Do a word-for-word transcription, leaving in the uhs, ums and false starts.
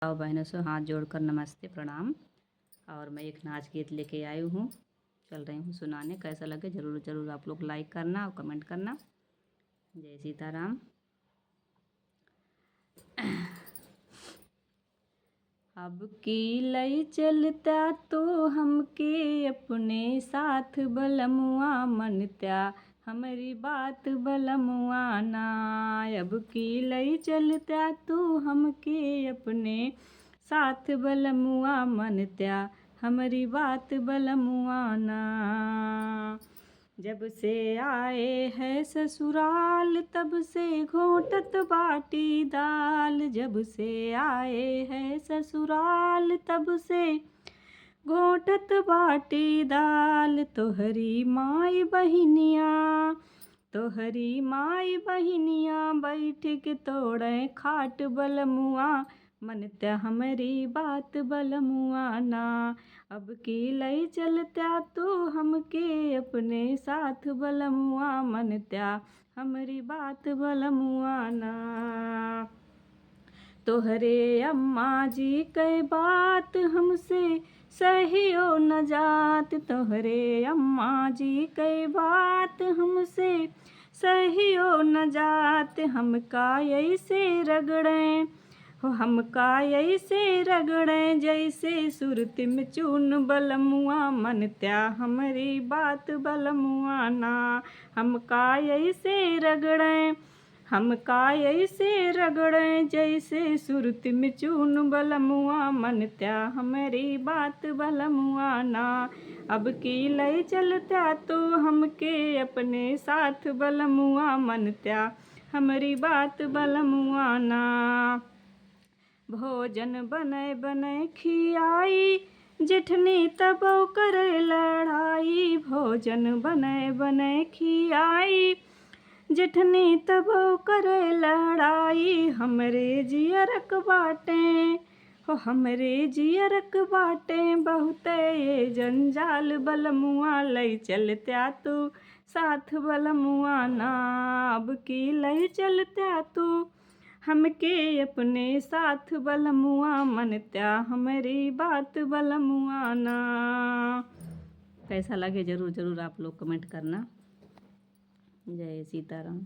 आओ बहनों से हाथ जोड़कर नमस्ते, प्रणाम। और मैं एक नाच गीत लेके आई हूँ, चल रही हूँ सुनाने। कैसा लगे जरूर, जरूर आप लोग like करना और comment करना। जय सीताराम। अब की लई चलता तू हमके अपने साथ बलमुआ, मनत्या हमरी बात बलमुआ ना। अब की लई चलता तू हमके अपने साथ बलमुआ, मनत्या हमरी बात बलमुआ ना। जब से आए है ससुराल तब से घोंटत बाटी दाल। जब से आए है ससुराल तब से घोंटत बाटी दाल। तोहरी माई बहिनिया, तोहरी माई बहिनिया बैठ के तोड़े खाट बलमुआ, मनत्या हमरी बात बलमुआ ना। अब की लई चलत्या तू हमके अपने साथ बलमुआ, मनत्या हमरी बात बलमुआ ना। तोहरे अम्मा जी के बात हमसे सहियो न जात, तोहरे अम्मा जी के बात हमसे सहियो न जात। हमका ऐसे रगड़े हो, हमका ऐसे रगड़े जैसे सुरती में चून बलमुआ, मनत्या हमरी बात बलमुआ ना। हमका ऐसे रगड़े, हमका ऐसे रगड़े जैसे सुरती में चून बलमुआ, मनत्या हमरी बात बलमुआ ना। अब की लई चलत्या तू हमके अपने साथ बलमुआ, मनत्या हमरी बात बलमुआ ना। भोजन बने बने खियाई, जेठनी तबो करे लड़ाई। भोजन बने बने खियाई, जेठनी तबो करे लड़ाई। हमरे जियरक बाटे हो, हमरे जियरक बाटे बहुते ये जंजाल बलमुआ, लई चलत्या तू साथ बलमुआ ना। अब की लई चलत्या तू हमके अपने साथ बलमुआ, मनत्या हमरी बात बलमुआ ना। कैसा लगे जरूर, जरूर आप लोग comment करना। जय सीताराम।